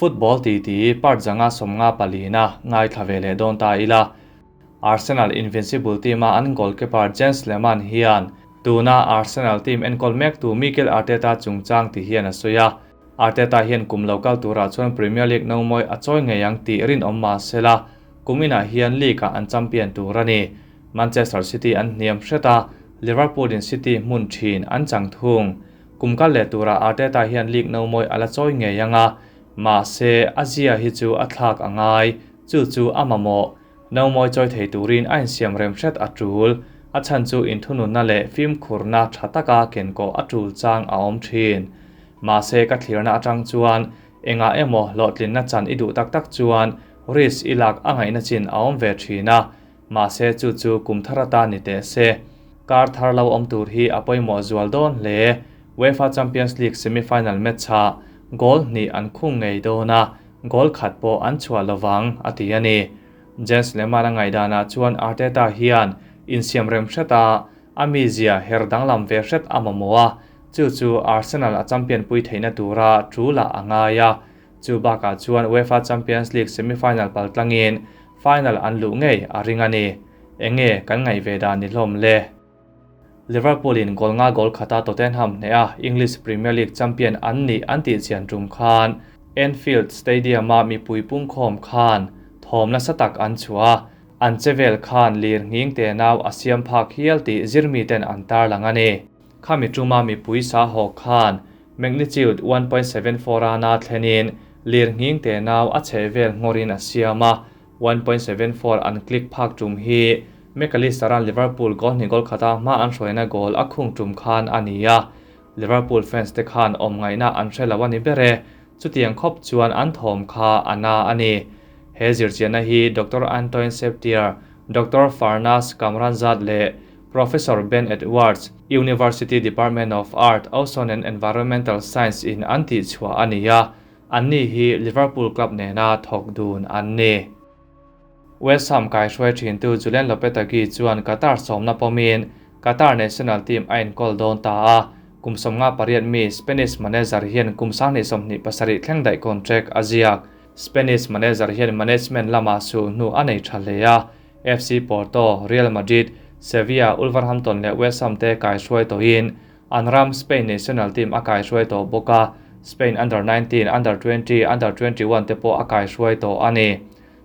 Football titi part 154na ngaithla ve leh dawn ta ila. Arsenal Invincible team-a an goalkeeper Jens Lehmann hian tuna Arsenal team enkawl mektu Mikel Arteta chungchang ti hian a sawi a. Arteta hian kum lo kal turah chuan Premier League nomawi a chawi ngei ang tih rinawm mah sela, kuminah hian league-ah an champion tur a ni. Manchester City an hniam hret a, Liverpool in City hmun thin an chang thung. Kum kal leh turah Arteta hian league nomawi a la chawi ngei ang a, mahse a zia hi chu a thlak a ngai, chu chu a mamawh. Nomawi chawi thei turin a insiam rem hret a tul, a chhan chu inthununna leh fimkhurna tha taka kenkawh a tul chang a awm thin. Mahse ka thlirna atang chuan engah emaw hlawhtlinna chan i duh tak tak chuan risk i lak a ngaihna chin a awm ve thin a, mahse chu chu kum thar atan ni teh se. Kar thar lo awm tur hi a pawimawh zual dawn hle. UEFA Champions League semi-final match-ah goal hnih an khung ngei dawn a, goal khat pawh an chhuah lovang, a ti a ni. Jens Lehmann a ngaihdanah chuan Arteta hian insiam rem hret a, a mizia her danglam ve hret a mamawh a, chu chu Arsenal a champion pui theihna tura tul-ah a ngai a. Chu bakah chuan UEFA Champions League semi-final paltlangin final an luh ngei a ring a ni. Enge kan ngaih ve dan ni hlawm le? Liverpool in goal nga goal khata Tottenham hneha English Premier League champion an nih an tih chian tum khan Anfield Stadium-a mipui pungkhawm khan thawm nasa tak an chhuah a, an che vel khan lir nghing tenau a siam phak hial tih zirmiten an tarlang a ni. Khami tuma mipui sa haw khan magnitude 1.74 a na thlenin lir nghing tenau a chheh vel nghawrin a siam a, 1.74 an click phak tum hi McAllister-a'n Liverpool goal hnih goal khata hma an hruaina goal a khung tum khan a ni a, Liverpool fans te khan awm ngaihna an hre lo a ni ber e, chutiang khawp chuan an thawm kha a na a ni. He zirchianna hi Doctor Antoine Septier, Doctor Farnaz Kamranzad leh Professor Ben Edwards, University Department of Earth, Ocean and Environmental Science in an tihchhuah a ni a, Anni hi Liverpool club nena thawk dun an ni. West Ham kaihruai thintu Julen Lopetegui chuan Qatar sawmna pawmin Qatar national team a enkawl dawn ta a, kum 58 mi Spanish manager hian kum 2027 thleng daih contract a ziak. Spanish manager hian management lamah sulhnu a nei tha hle a, FC Porto, Real Madrid, Sevilla, Wolverhampton leh West Ham te kaihruai tawhin An ram Spain national team a kaihruai tawh bawk a, Spain Under 19, Under 20, Under 21 te pawh a kaihruai tawh a ni.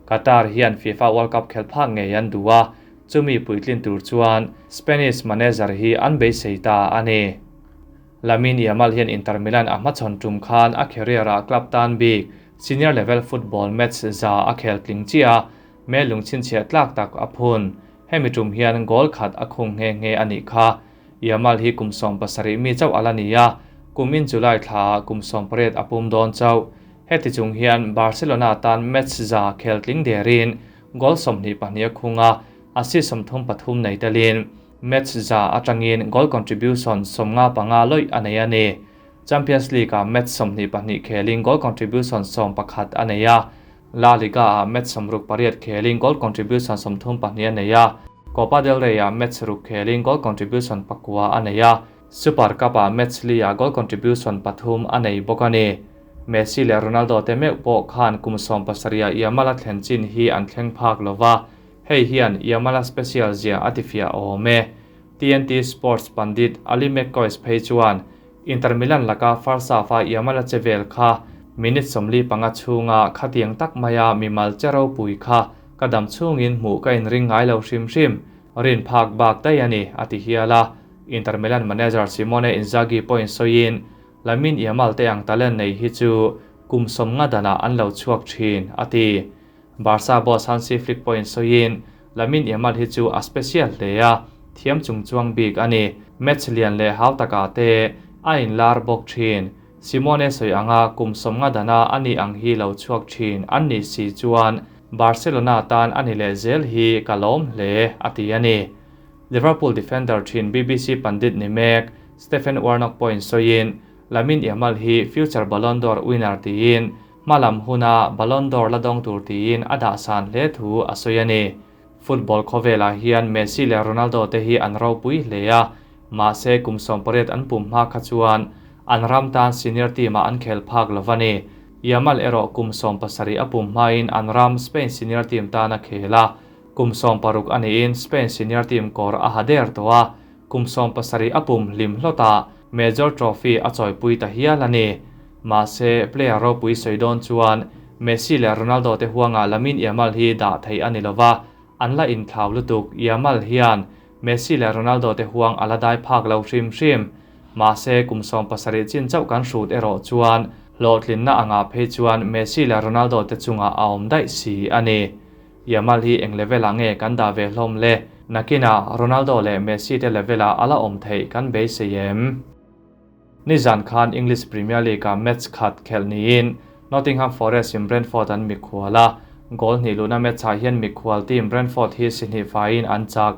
Qatar hian FIFA World Cup khelh phak ngei an duh a, chumi puitlin tur chuan Spanish manager hi an beisei ta a ni. Lamine Yamal hian Inter Milan a hmachhawn tum khan a career-ah club tan bik senior level football match za a khel tling chiah a, me lungchhinchhiah tlak tak a phun. Hemi tum hian goal khat a khung nghe nghe a nih kha. Yamal hi kum 17 mi chauh a la ni a, kumin July thlaah kum 18 a pum dawn chauh. Heti chung hian Barcelona tan match za khel tling derin goal 22 a khung a, assist 33 nei telin match za atangin goal contribution 55 lawih a nei a ni. Champions League-ah match 22 khelin goal contribution 11 a nei a, La Liga-ah match 68 khelin goal contribution 32 a nei a, Copa del Rey-ah match ruk khelin goal contribution pakua a nei a, Super Cup-ah match li-ah goal contribution pathum a nei bawk a ni. Messi leh Ronaldo te meuh pawh khan kum 70-ah Yamal-a thlen chin hi an thleng phak lo va, hei hian Yamal-a special zia a tifiah awm e. TNT Sports pandit Ali McCoist phei chuan Inter Milan laka first half-a Yamal-a che vel kha minute 45 chhunga khatiang tak maia mimal che ropui kha ka dam chhungin hmuh ka inring ngai lo hrim hrim, rin phak bak daih a ni, a ti hial a. Inter Milan manager Simone Inzaghi pawhin sawiin, Lamine Yamal te ang talent nei hi chu kum 50 danah an lo chhuak thin, a ti. Barca boss Hansi Flick pawhin sawiin, Lamine Yamal hi chu a special hle a, thiam chung chuang bik a ni. Match lian leh hau takah te a inlar bawk thin. Simone sawi anga kum 50 dana a nih ang hi lo chhuak thin an nih si chuan Barcelona tan a ni leh zel hi ka lawm hle, a ti a ni. Liverpool defender thin BBC pandit ni mek Stephen Warnock pawhin sawiin, Lamine Yamal hi future Ballon d'Or winner tiin hmalam huna Ballon d'Or la dawng tur tiin a dah san hle thu a sawi a ni. Football khawvelah hian Messi leh Ronaldo te hi an ropui hle a, mahse kum 18 an pum hma kha chuan an ram tan senior team-ah an khel phak lo a ni. Yamal erawh kum 17 a pum hmain an ram Spain senior team tan a khel a, kum 16 a niin Spain senior team kawr a ha der tawh a, kum 17 a pum hlim hlawtah major trophy a chawipui ta hial a ni. Mahse, player ropui sawi dawn chuan Messi leh Ronaldo te huangah Lamine Yamal hi dah theih a ni lova, an la inthlau lutuk. Yamal hian Messi leh Ronaldo te huang a la dai phak lo hrim hrim. Mahse, kum 17 chin chauh kan hrut erawh chuan hlawhtlinna anga phei chuan Messi leh Ronaldo te chungah a awm daih si a ni. Yamal hi eng level-ah nge kan dah ve hlawm le? Nakinah Ronaldo leh Messi te level-ah a la awm theih kan beisei em? Nizan khan English Premier League-ah match khat khelh niin Nottingham Forest in Brentford an mikhual a, goal hnih luhna match-ah hian mikhual team Brentford hi si hnih faiin an chak.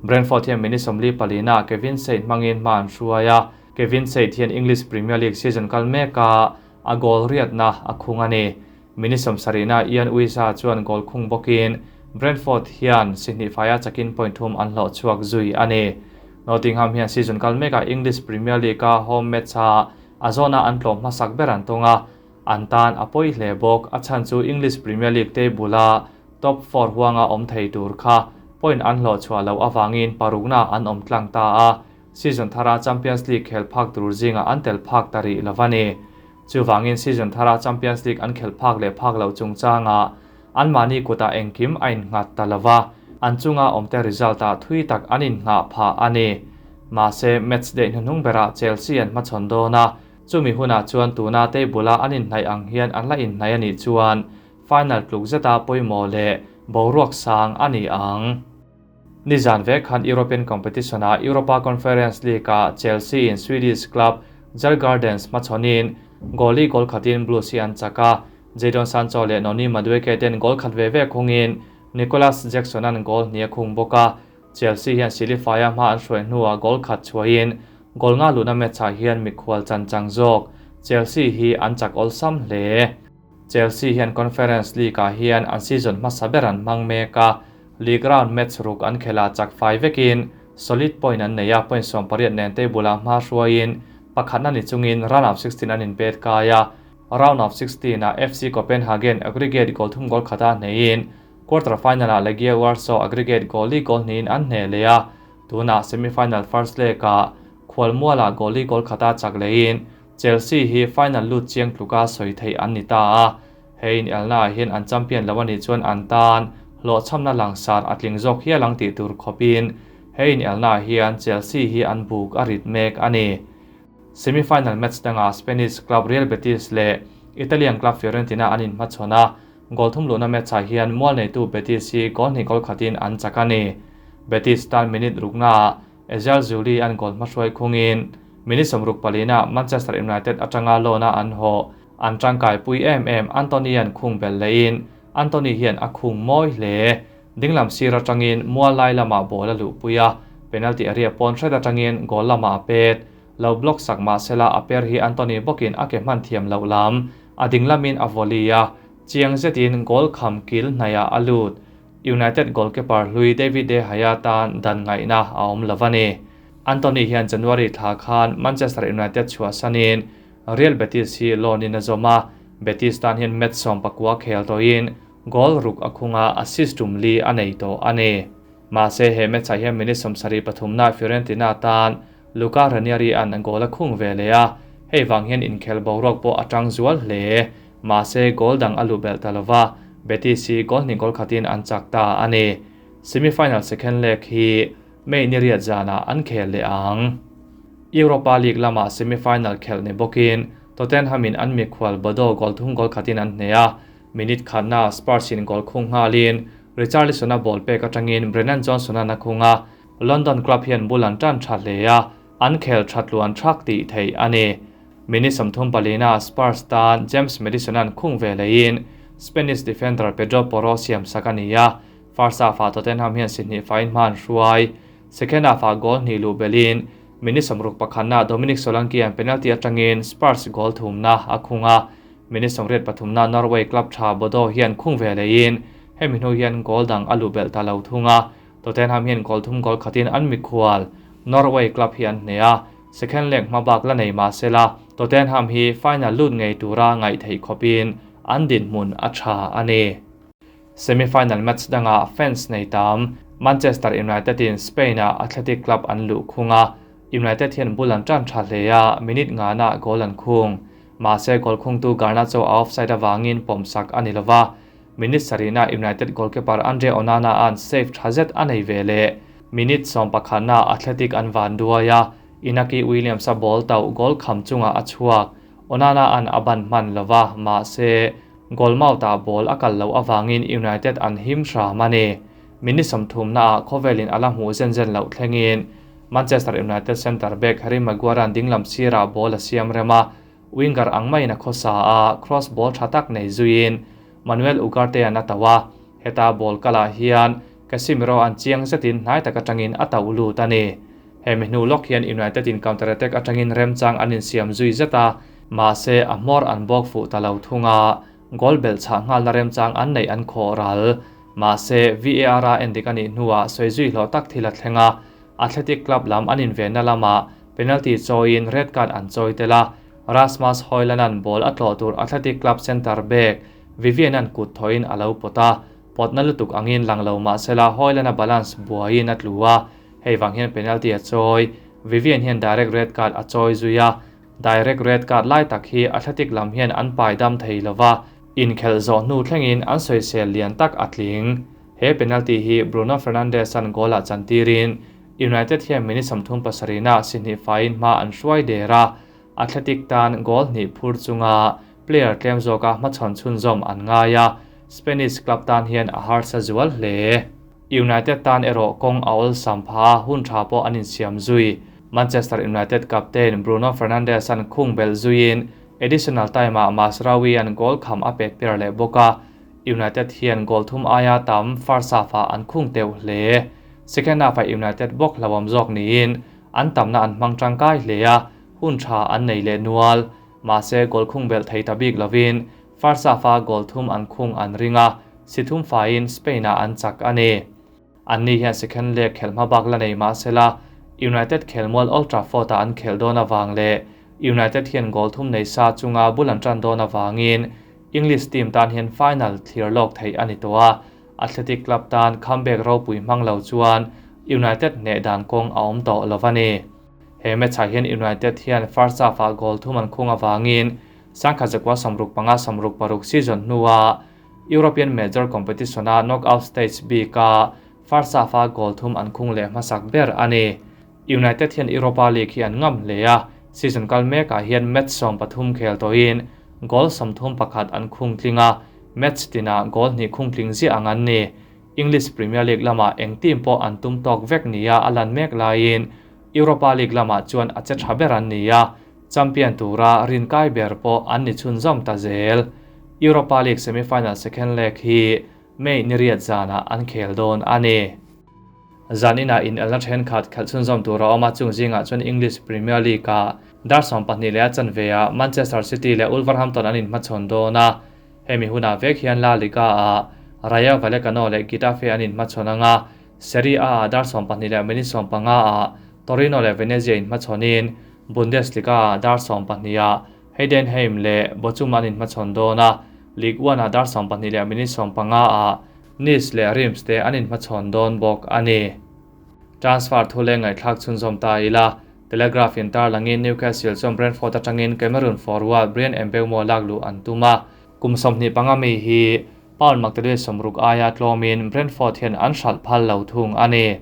Brentford hian minute 44-ah Kevin Seid hmangin hma an hruai a, Kevin Seid hian English Premier League season kal meka a goal riatna a khung a ni. Minute 70-ah Yoane Wissa chuan goal khung bawkin Brentford hian si hnih faia chakin point thum an hlawh chhuak zui a ni. Nottingham hian season kal meka English Premier League-a home match-a a zawna an tlawm hmasak ber an tawng a, an tan a pawi hle bawk. A chhan chu English Premier League table-a top 4 huanga awm thei tur kha point an hlawh chhuah loh awangin parukna an awm tlang ta a, season thara Champions League khel phak tur zinga an tel phak ta rih lo a ni. Chuwangin season thara Champions League an khel phak leh phak lo chungchanga an mahni kutah engkim a innghat ta lova, an chunga awmte result-ah thui tak an inngah phah a ni. Mahse, match day hnuhnung berah Chelsea an hmachhawn dawn a, chumi hunah chuan tuna table-a an inhnaih ang hian an la inhnaih a nih chuan final tluk zeta pawimawh leh boruak sang a ni ang. Nizan ve khan European competition-ah Europa Conference League-ah Chelsea in Swedish club Djurgårdens hmachhawnin goal-i goal khatin Blues hi an chak a, Jadon Sancho leh Noni Madueke ten goal khat ve ve khungin Nicolas Jackson an goal hnih a khung bawk a, Chelsea hian Silifaia hma an hruai hnuah goal khat chhuahin goal nga luhna match-ah hian mikhual chan chang zawk Chelsea hi an chak awlsam hle. Chelsea hian Conference League-ah hian an season hmasa ber an hmang mek a, league round match ruk an khela chak fai vekin solid point an nei a, point 18 nen table-ah hma hruaiin pakhatna ni chungin round of 16 an inpet kai a, round of 16-ah FC Copenhagen aggregate goal thum goal khata hneiin quarter final-ah Legia Warsaw aggregate goal li goal hnihin an hne leh a, tunah semi-final first leg-ah khualmualah goal li goal khata chak lehin Chelsea hi final lut chiang tluka sawi theih an ni ta a, hein elna hian an champion lo ani chuan an tan hlawh chhamna langsar a tling zawk hialang tih tur khawpin hein elna hian Chelsea hi an buk a rit mek a ni. Semi-final match danga Spanish club Real Betis leh Italian club Fiorentina an inhmachhawn a, goal thum luhna match-ah hian mual neitu Betis hi goal hnih goal khatin an chak a ni. Betis tan minute ruknaah Ezzalzouli an goal hmahruai khungin minute 64-ah Manchester United atanga loan-a an haw an tangkai pui em em Antony an khung bel lehin Antony hian a khung mawi hle. Dinglam sir atangin mual lai lamah ball a luhpui a, penalty area pawn hret atangin goal lamah a pet. Lo block sak mahsela a per hi Antony bawkin a ke hman thiam loh lam a dinglamin a volley a, chiang zetin goal kham kil hnaihah a lut. United goalkeeper hlui David De Gea tan dan ngaihna a awm lo a ni. Antony hian January thla khan Manchester United chhuahsanin Real Betis hi loan-in a zawm a, Betis tan hian match 19 khel tawhin goal ruk a khunga assist tum li a nei tawh a ni. Mahse he match-ah hian minute 73-na Fiorentina tan Luca Ranieri an goal a khung ve leh a, hei wang hian inkhel boruak pawh a tang zual hle. Mahse goal dang a lu bel ta lova, Betis hi goal hnih goal khatin an chak ta a ni. Semi-final second leg hi May ni riat zanah an khel leh ang. Europa League lamah semi-final khel ni bawkin Tottenham in an mikhual Bodo goal thum goal khatin an hne a, minute khatna Spurs in goal khung nghalin Richarlison a ball pek atangin Brennan Johnson an a khung a, London club hian bul an tan tha hle a, an khel thatluan thak tih theih a ni. Minute 34-ah Spurs tan James Maddison an khung ve lehin Spanish defender Pedro Porro siam sak a ni a, first half-ah Tottenham hian si hnih fain hma an hruai. Second half-ah goal hnih luh belin minute 61-ah Dominic Solanke an penalty atangin Spurs goal thumna a khung a, minute 83-na Norway club tha Bodo hian khung ve lehin hemi hnu hian goal dang a luh belh ta lo thung a, Tottenham hian goal thum goal khatin an mikhual Norway club hi an hne a, second leg hma bak la nei mahsela Tottenham hi final lut ngei tura ngaih theih khawpin an dinhmun a tha a ni. Semi-final match dangah fans nei tam Manchester United in Spain-a Athletic Club an luh khung a, United hian bul an tan tha hle a, minute ngana goal an khung. Mahse goal khungtu Garnacho a offside avangin pawmsak a ni lova, minute sarihna United goalkeeper Andre Onana an save tha zet a nei ve leh. Minute 11na Athletic an van duai a, Inaki Williams a ball tauh goal kham chunga a chhuak. Onana an a ban hman lova, mahse goal mouth-ah ball a kal lo avangin United an him hram a ni. Minute 30na ah khawvelin a la hmuh zen zen loh thlengin Manchester United centre back Harry Maguire an dinglam sirah ball a siam rem a, winger ang maiin a khawsa a, cross ball tha tak nei zuiin Manuel Ugarte an a tauh a, heta ball kalah hian Casemiro an chiang zetin hnai tak atangin a tauh lut a ni. Hemi hnu lawk hian United in counter attack atangin remchang an insiam zui zet a, mahse a hmawr an bawk fuh ta lo thung a, goal belh chhah nghalna remchang an neih an khawh ral. Mahse VAR a endik a nih hnuah sawi zui hlawh tak thil a thleng a, Athletic Club lam an invenna lamah penalty chawiin red card an chawi tel a, Rasmus Højlund an ball a tlawh tur Athletic Club centre back Vivian an kut thawhin a lo pawt a, pawtna lutuk angin lang lo mahsela Højlund a balance buaiin a tlu a, hei vang hian penalty a chawi. Vivian hian direct red card a chawi zui a, direct red card lai tak hi Athletic lam hian an pai dam thei lova, inkhelh zawh hnu thlengin an sawisel lian tak a tling. He penalty hi Bruno Fernandes an goal ah chantirin United hian minute 37na si hnih faiin hma an hruai der a, Athletic tan goal hnih phur chunga player tlem zawka hmachhawn chhunzawm an ngai a, Spanish club tan hian a harsa zual hle. United tan erawh kawng a awlsam pha hun tha pawh an insiam zui. Manchester United captain Bruno Fernandes an khung belh zuiin additional time ah Mazraoui an goal kham a pet per leh bawk a, United hian goal thum aia tam first half ah an khung teuh hle. Second half ah United bawk hlauhawm zawk niin an tamna an hmang tangkai hle a, hun tha an nei leh nual. Mahse goal khung belh thei ta bik lovin first half ah goal thum an khung an ring a, si thum faiin Spain ah an chak a ni. An ni hian second leg khelh hma bak la nei mahsela United khelmual Old Trafford ah an khelh dawn avang leh United hian goal thum nei sa chunga bul an tan dawn avangin English team tan hian final thlir lawk theih a ni tawh a, Athletic Club tan comeback ropui hmang lo chuan United hneh dan kawng a awm tawh lo a ni. He match ah hian United hian first half ah goal thum an khung avangin 1965 66 season hnuah European Major Competition a knockout stage bik a first half a goal thum an khung leh hmasak ber a ni. United hian Europa League hi an ngam hle a, season kal mekah hian match 13 khel tawhin goal 31 an khung tling a, match tinah goal hnih khung tling ziah ang an ni. English Premier League lamah eng team pawh an tum tawk vek nia a lan mek laiin Europa League lamah chuan a che tha ber an ni a, champion tura rinkai ber pawh an ni chhunzawm ta zel. Europa League semi-final second leg hi May ni riat zanah an khel dawn a ni. Zanina in elna thenkhat khelh chhunzawm tura awm a, chung zingah chuan English Premier League ah dar 12 leh a chanve ah Manchester City leh Wolverhampton an inhmachhawn dawn a. Hemi hunah vek hian La Liga ah Rayo Vallecano leh Getafe an inhmachhawn anga, Serie A ah dar 12 leh minute 15 ah Torino leh Venezia inhmachhawnin Bundesliga ah dar 12 ah Heidenheim leh Bochum an inhmachhawn dawn a, Ligue 1 ah dar 12 leh minute 15 ah Nice leh Reims te an inhmachhawn dawn bawk a ni. Transfer thu leh ngaihthlak chhunzawm ta ila, Telegraph in tarlangin Newcastle chuan Brentford atangin Cameroon forward Bryan Mbeumo lak luh an tum a, kum 25 mi hi pound maktaduai 60 aia tlawmin Brentford hian an hralh phal lo thung a ni.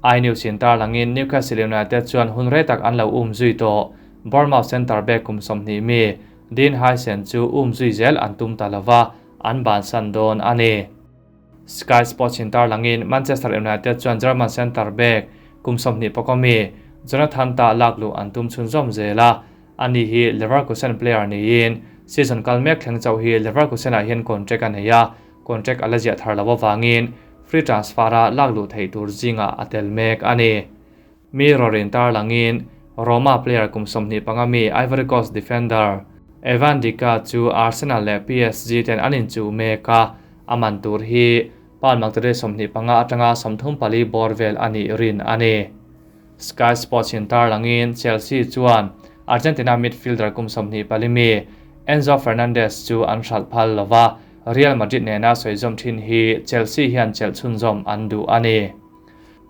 iNews in tarlangin Newcastle United chuan hun rei tak an lo um zui tawh. Bournemouth centre back kum 20 mi Dean Huijsen chu um zui zel an tum ta lova, an ban san dawn a ni. Sky Sports in tarlangin Manchester United chuan German centre back kum 21 mi Jonathan Tah lak luh an tum chhunzawm zel a, ani hi Leverkusen player niin season kal mek thleng chauh hi Leverkusen ah hian contract a nei a, contract a la ziah thar lo awangin free transfer a lak luh theih tur zinga a tel mek a ni. Mirror in tarlangin Roma player kum 25 mi Ivory Coast defender Evan Ndicka chu Arsenal leh PSG ten an inchuh mek a, a man tur hi pound maktaduai 25 atanga 34 bawr vel a nih rin a ni. Sky Sports in tarlangin Chelsea chuan Argentina midfielder kum 24 mi Enzo Fernandez chu an hralh phal lova, Real Madrid nena sawizawm thin hi Chelsea hian chelh chhunzawm an duh a ni.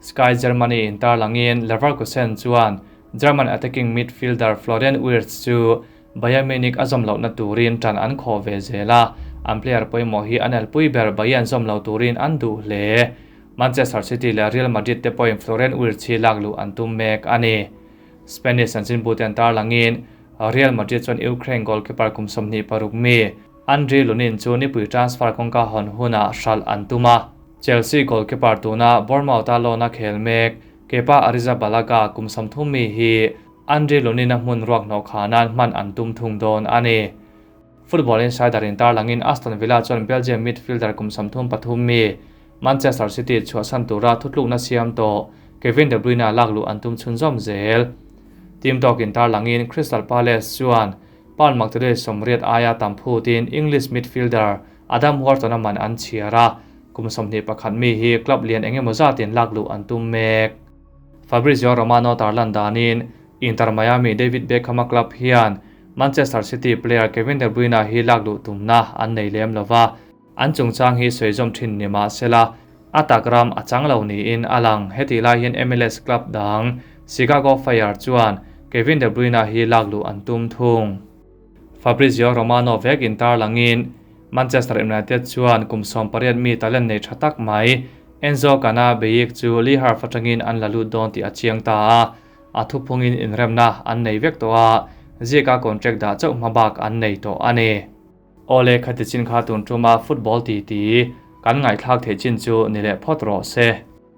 Sky Germany in tarlangin Leverkusen chuan German attacking midfielder Florian Wirtz chu Bayern Munich a zawm lohna turin tan an khawh ve zel a, an player pawimawh hi an elpui ber Bayern zawm lo turin an duh hle. Manchester City leh Real Madrid te pawhin Florian Wirtz hi lak luh an tum mek a ni. Spanish chanchinbu te an tarlangin Real Madrid chuan Ukraine goalkeeper kum 26 mi Andriy Lunin chu nipui transfer kawngka hawn hunah hralh an tum a. Chelsea goalkeeper tuna Bournemouth-a loan-a khel mek Kepa Arrizabalaga kum 30 mi hi Andriy Lunin-a hmun ruak hnawh khanan hman an tum thung dawn a ni. Football Insider in tarlangin Aston Villa chuan Belgium midfielder kum 33 mi Manchester City chhuahsan tura thutlukna siam tawh Kevin De Bruyne lak luh an tum chhunzawm zel. Team Talk in tarlangin Crystal Palace chuan Paul McTominay 80 aia tam phutin English midfielder Adam Wharton-a man an chhiar a, kum 21 mi hi club lian engemaw zatin lak luh an tum mek. Fabrizio Romano tarlan danin Inter Miami David Beckham-a club hian Manchester City player Kevin De Bruyne hi lak luh tumna an nei lem lova, an chungchang hi sawizawm thin ni mahsela a takram a chang lo niin a lang. Heti lai hian MLS club dang Chicago Fire chuan Kevin De Bruyne hi lak luh an tum thung. Fabrizio Romano vek in tarlangin Manchester United chuan kum 18 mi talent nei tha tak mai Enzo Kana Beyik chu Le Havre atangin an la lut dawn tih a chiang ta a, a thuphungin inremna an nei vek tawh a, zika contract dah chauh hmabak an nei tawh a ni. Awle khati chin kha tun tuma football ti ti kan ngaithlak thei chin chu ni leh phawt rawh se.